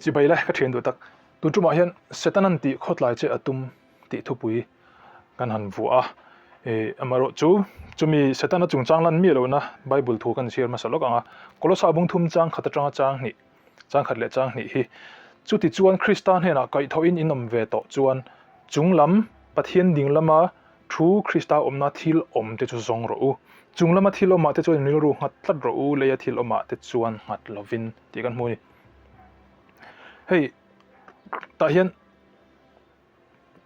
Chibai le ka thian duh tak. Tun tumah hian Setanan tih khawtlai che a tum tih thupui kan han vuah a. Ih amaherawh chu chumi Setana chungchang lan miah lohna Bible thu kan chhiar hmasa lawk ang a. Kolosa bung thum chang khat atanga chang hnih chang khat leh chang hnih hi chuti chuan Krista hnenah kaihthawhin in awm ve tawh chuan chung lam Pathian ding lama Thu Krista awmna thil awm te chu zawng rawh u. Chung lama thil awmah te chuan rilru nghat tlat rawh u, leia thil awmah te chuan nghat lovin tih kan hmu a ni. Hei tah hian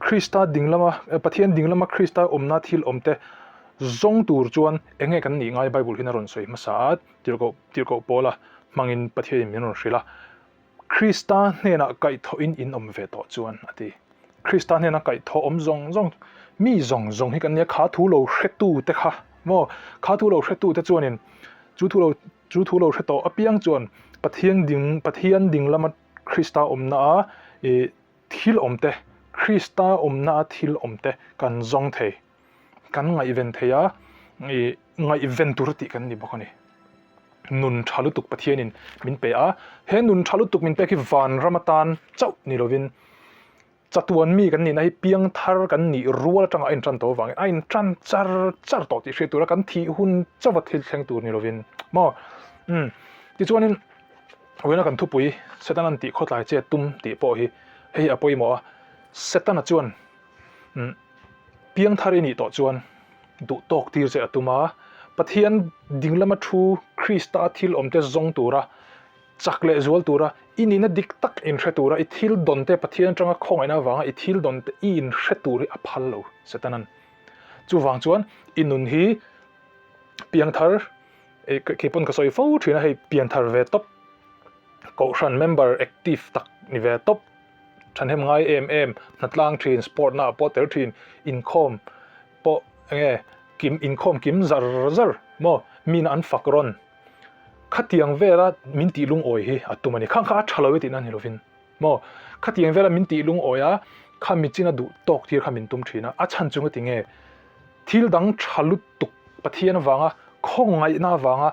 Krista ding lama Pathian ding lama Krista awmna thil awm te zawng tur chuan eng nge kan nih ngai Bible hian a rawn sawi hmasa a, tirhkoh tirhkoh Paula hmangin Pathianin min rawn hrilh a. Krista hnenah kaihthawhin in awm ve tawh chuan a ti. Krista hnena kaihthawh awm zawng zawng, mi zawng zawng hi kan nia, kha thu lo hretu te kha maw, kha thu lo hretu te chuanin chu thu lo chu thu lo hre tawh apiang chuan Pathian ding Pathian ding lama Krista awmna a ih thil awm te, Krista awmna a thil awm te kan zawng thei. Kan ngaihven thei a, ih ngaihven tur tih kan ni bawk a ni. Nun tha lutuk Pathianin min pe a, he nun tha lutuk min pek hi vanram atan chauh ni lovin chatuan mi kan nihna hi piang thar kan nih rual atanga a intan tawh avangin a intan char char tawh tih hriat tura kan thih hun chauha thil thleng tur ni lovin maw umm tichuanin vawiina kan thupui Setana'n tih khawtlai che tum tih pawh hi hei a pawimawh a, Setana chuan umm. Piangthar i nih tawh chuan duh tawk tir che a tum a, Pathian ding lama thu Krista thil awm te zawng tura, chak leh zual tura, i nihna dik tak inhre tura, i thil dawn te Pathian atanga khawngaihna avanga i thil dawn te i inhre tur hi a phal lo Setanan. Chuvang chuan i nun hi piangthar, keipawn ka sawi fo thin a hei pianthar ve tawp, kohhran member active tak ni ve tawp, Thahnem ngai em em, hnatlang thin, sport na ah pawh tel thin, inkhawm pawh enge kim inkhawm kim zar zar maw mina an fak rawn khatiang vela min tih lungawi hi a tum a ni. Khang kha a tha lo e tihna ni lovin maw khatiang vela min tih lungawi a kha michina duh tawk tir kha min tum thin a, a chhan chu ngati nge Thil dang tha lutuk Pathian avanga khawngaihna avanga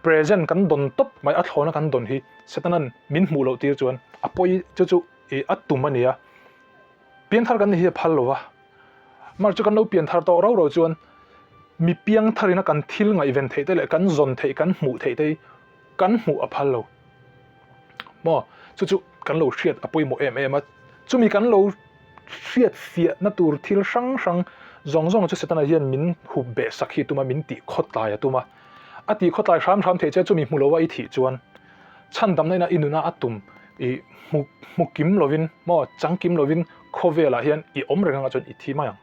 present kan dawn tawp mai a thlawna kan dawn hi Setanan min hmuh loh tir chuan a pawi chu chu ih a tum a nia. Pianthar kan ni hi a phal lo va, mar chu kan lo pianthar tawh rau rau chuan mi piangtharina kan thil ngaihven theih te leh kan zawn theih kan hmuh theih te hi kan hmuh a phal lo maw chu chu kan lo hriat a pawimawh em em a chumi kan lo hriat fiahna tur thil hrang hrang zawng zawng chu Setana hian min hup beh sak hi tuma min tih khawtlai a tum a a tih khawtlai hram hram theih che chumi hmu lo a i thih chuan chhandamna ina i nuna a tum i hmu hmu kim lovin maw chang kim lovin khawvelah hian i awm reng anga chuan i thi mai ang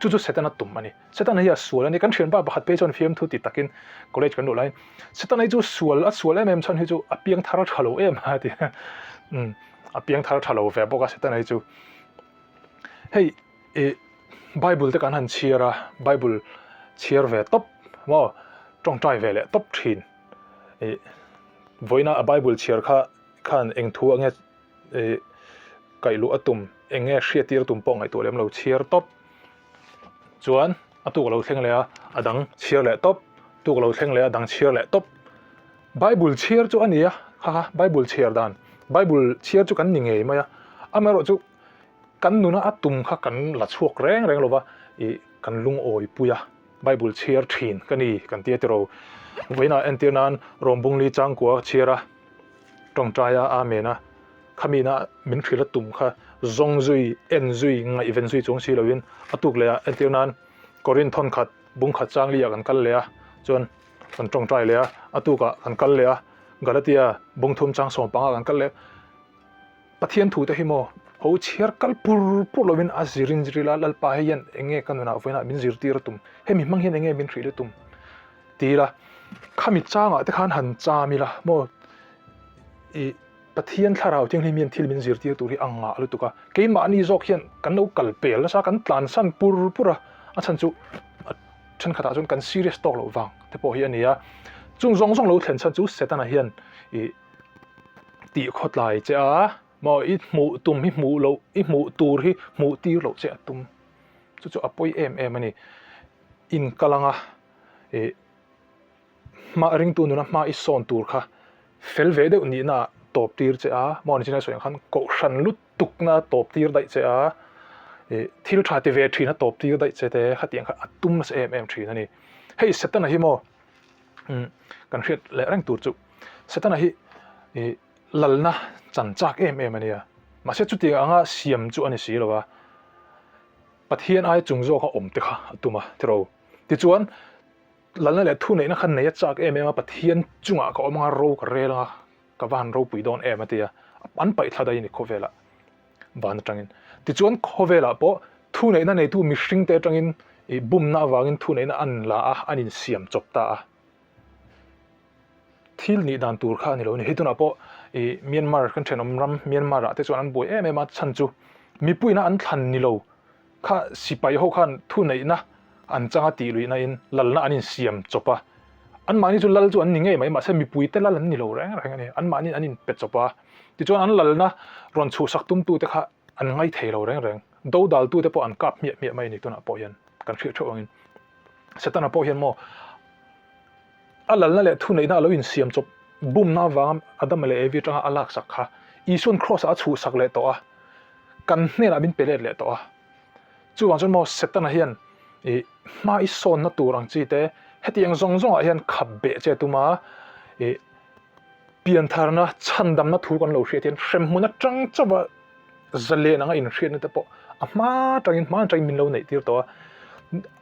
chu chu Setana tum a ni. Setana hi a sual a ni. Kan thianpa pakhat phei chuan fiamthu ti takin college kan luh laiin Setana hi chu sual a sual em em chhan hi chu a piang thar tha lo em a ti. Umm a piang thar tha lo ve bawk a Setana hi chu. Hei ih Bible te kan han chhiar a, Bible chhiar ve tawp maw tawngtai ve leh tawp thin. Ih vawiina a Bible chhiar kha khan eng thu ange ih kaih luh a tum eng nge hriattir a tum pawh ngaihtuah lem lo chhiar tawp. Chuan a tuk a lo thleng leh a, a dang chhiar leh tawp, tuk a lo thleng leh a, a dang chhiar leh tawp. Bible chhiar chu a ni a, kha kha Bible chhiar dan, Bible chhiar chu kan ni ngei mai a, amaherawh chu kan nuna a tum kha kan la chhuak reng reng lova ih kan lungawi pui a, Bible chhiar thin ka ni kan tia tiraw. Vawiinah entir nan Rawmbungli changkua chhiar a, tawngtai a, Amen a. Khamina min hrilh a tum kha zawng zui, en zui, ngaihven zui chuang si loin a tuk leh a, entir nan Korin thawn khat, bung khat chang li ah kan kal leh a, chuan kan tawngtai leh a, a tukah kan kal leh a, Galatia bung thum chang sawm panga kan kal leh a. Pathian thu te hi maw ho chhiar kal pur pur loin a zirin zir ila Lalpa hei hian eng nge ka nunah vawiinah min zirtir a tum, hemi hmang hian eng nge min hrilh a tum ti ila, khami changah te khan han cham ila maw ih. Pathian thlarau thianghlim hian thil min zirtir tur hi a ngah lutuk a, keimahni zawk hian kan lo kal pel nasa, kan tlansan pur pur a, a chhan chu a thenkhatah chuan kan serious tawk loh vang te pawh hi a ni a, chung zawng zawng lo thlen chhan chu Setana hian ih tih khawtlai che a, maw i hmuh tum hi hmuh loh, i hmuh tur hi hmuh tir loh che a tum, chu chu a pawi em em a ni, inkal anga ih. Hma ringtu nuna hma i sawn tur kha fel ve deuh nihna ah tawp tir che a, maw nichin a sawi ang khan kohhran lutukna tawp tir daih che a, ih thil tha ti ve thin a tawp tir daih che te khatiang kha a tum nasa em em thin a ni. Hei Setana hi maw umm kan hriat leh reng tur chu Setana hi ih lalna chan chak em em a nia, mahse chutiang anga siam chu a ni si lo a, Pathian aia chung zawka awm te kha a tum a tiraw. Tichuan lalna leh thuneihna kha nei a chak em em a, Pathian chungah ka awm anga ro ka rel anga ka va han ropui dawn em a ti a, an paih thla daih a ni khawvelah van atangin. Tichuan khawvelah pawh thuneihna neitu mihringte atangin ih bumna avangin thuneihna an la a, an insiam chawp ta a. Thil nih dan tur kha a ni lo a ni. Hei tunah pawh ih Myanmar kan thenawm ram Myanmar ah te chuan an buai em em a, chhan chu mipuiina an thlan ni lo kha sipai ho khan thuneihna an chang a tih luihna in lalna an insiam chawp a, anmahni chu lal chu an ni ngei mai mahse mipuite lal an ni lo reng reng a ni, anmahni an inpe chawp a, tichuan an lalna rawn chhuhsak tumtute kha an ngaithei lo reng reng, dodaltute pawh an kap hmiah hmiah mai a ni tunah pawh hian kan hriat theuh angin Setana pawh hian maw a lalna leh thuneihna a lo insiam chawp bumna avanga Adama leh Evi atanga a laksak kha Isuan Kraws ah a chhuhsak leh tawh a, kan hnenah min pe let leh tawh a. Chuvang chuan maw Setana hian ih hma i sawnna tur ang chi te hetiang zawng zawngah hian khap beh che tum a, ih piantharna chhandamna thu kan lo hriat hian hremhmun atang chauh a zalen anga inhriatna te pawh a hma atangin hma atangin min lo neih tir tawh a,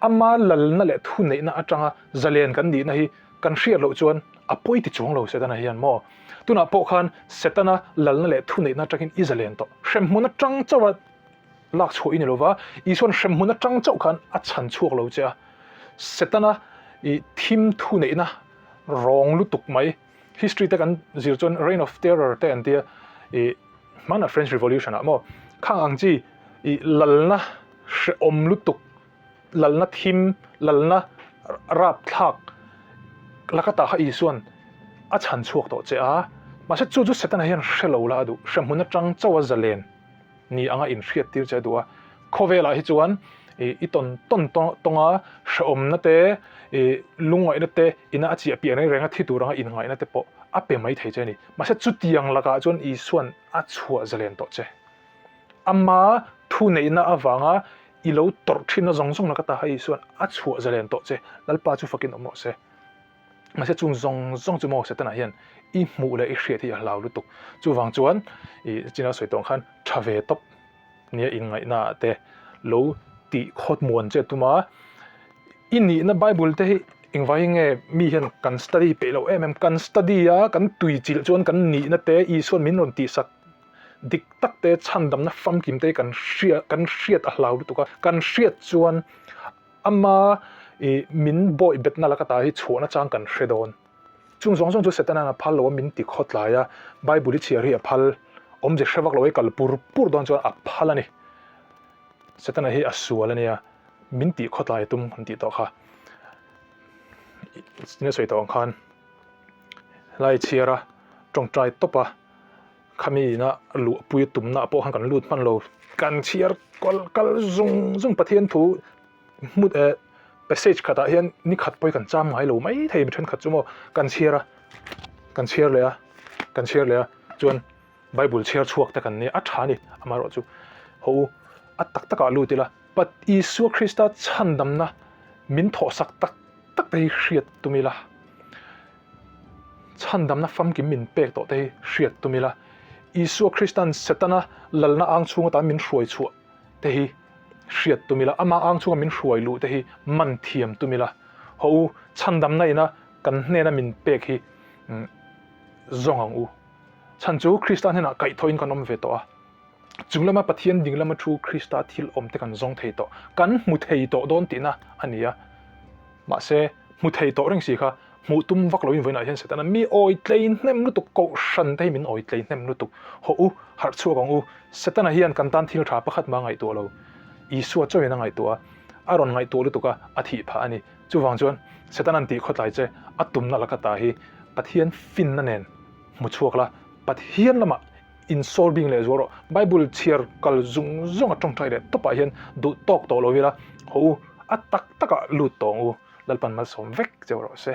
ama lalna leh thuneihna atanga zalen kan nihna hi kan hriat loh chuan a pawi ti chuang lo Setana hian maw? Tunah pawh khan Setana lalna leh thuneihna atangin i zalen tawh. Hremhmun atang chauha lak chhuah i ni lova, Isuan hremhmun atang chauh khan a chhan chhuak lo che a. Setana i thim thuneihna rawng lutuk mai, history te kan zir chuan reign of terror te an tia, i hmanah French Revolution ah maw khang ang chi i lalna hrehawm lutuk lalna thim lalna rapthlak lakata kha Isuan a chhan chhuak tawh che a, mahse chu chu Setana hian hre lo la a duh, hrehmun atang chauh a zalen ni anga inhriat tir che a duh a, khawvelah hi chuan ih i tawn tawn tawnga hrehawmna te ih lungngaihna te ina a chiah piah reng reng a thi tur anga inngaihna te pawh a pe mai thei che a ni. Mahse chutiang lakah chuan Isuan a chhuah zalen tawh che. Ama thuneihna avanga i lo tawrh thinna zawng zawng laka ta kha Isuan a chhuah zalen tawh che. Lalpa chu fakin awm rawh se. Mahse chung zawng zawng chu maw Setana hian i hmuh leh i hriat hi a hlau lutuk. Chuvang chuan i china sawi tawh ang khan tha ve tawp nia inngaihna ah te lo tih khawt muan che tum a. I nihna Bible te hi engvangin nge mi hian kan study peih loh em em? Kan study a, kan tui chilh chuan kan nihna te Isuan min rawn tihsak dik tak te chhandamna famkim te kan hria kan hriat a hlau lutuk a. Kan hriat chuan ama ih min bawih betna laka ta hi chhuahna chang kan hre dawn. Chung zawng zawng chu Setana'n a phal lo a, min ti khawtlai a, Bible i chhiar hi a phal awmze hre vak lo i kal pur pur dawn chuan a phal a ni. Setana hi a sual a nia, min tih khawtlai a tum kan tih tawh kha. Nia sawi tawh ang khan lai chhiar a, tawngtai tawp a, khami ina luhpui a tumna pawh khan kan lut hman lo. Kan chhiar kal kal zung zung Pathian thu hmu eh passage khatah hian ni khat pawh hi kan cham ngai lo mai thei mi thenkhat chu maw kan chhiar a, kan chhiar leh a, kan chhiar leh a chuan. Bible chhiar chhuak te kan nia, a tha a ni, amaherawhchu haw u, a tak takah lut ila, Pat Isua Krista chhandamna min thawhsak tak tak te hi hriat tum ila, chhandamna famkim min pek tawh te hi hriat tum ila, Isua Krista'n Setana lalna ang chhung atan min hruai chhuah te hi hriat tum ila, ama ang chhunga min hruai luh te hi man thiam tum ila, haw u, chhandamna ina kan hnena min pek hi zawng ang u. Chhan chu Krista hnenah kaihthawhin kan awm ve tawh a, chung lama Pathian ding lama thu Krista thil awm te kan zawng thei tawh, kan hmu thei tawh dawn tihna a ni a. Mahse, hmu thei tawh reng si kha hmuh tum vak loin vawiinah hian Setana mi awi tlei hnem lutuk, kohhran te hi min awi tlei hnem lutuk. Hawh u, harh chhuak ang u, Setana hian kan tan thil tha pakhat mah a ngaihtuah lo. Isua chauhin a ngaihtuah a, a rawn ngaihtuah lutuk a, a thih phah a ni. Chuvang chuan Setana'n tih khawtlai che a tumna laka ta hi Pathian finna nen hmu chhuak la, Pathian lamah insawl bing leh zual rawh. Bible chhiar kal zung zung a tawngtai leh tawpah hian duh tawk tawh lo ila, haw u, a tak takah lut tawng u, Lalpan malsawm vek cheu rawh se.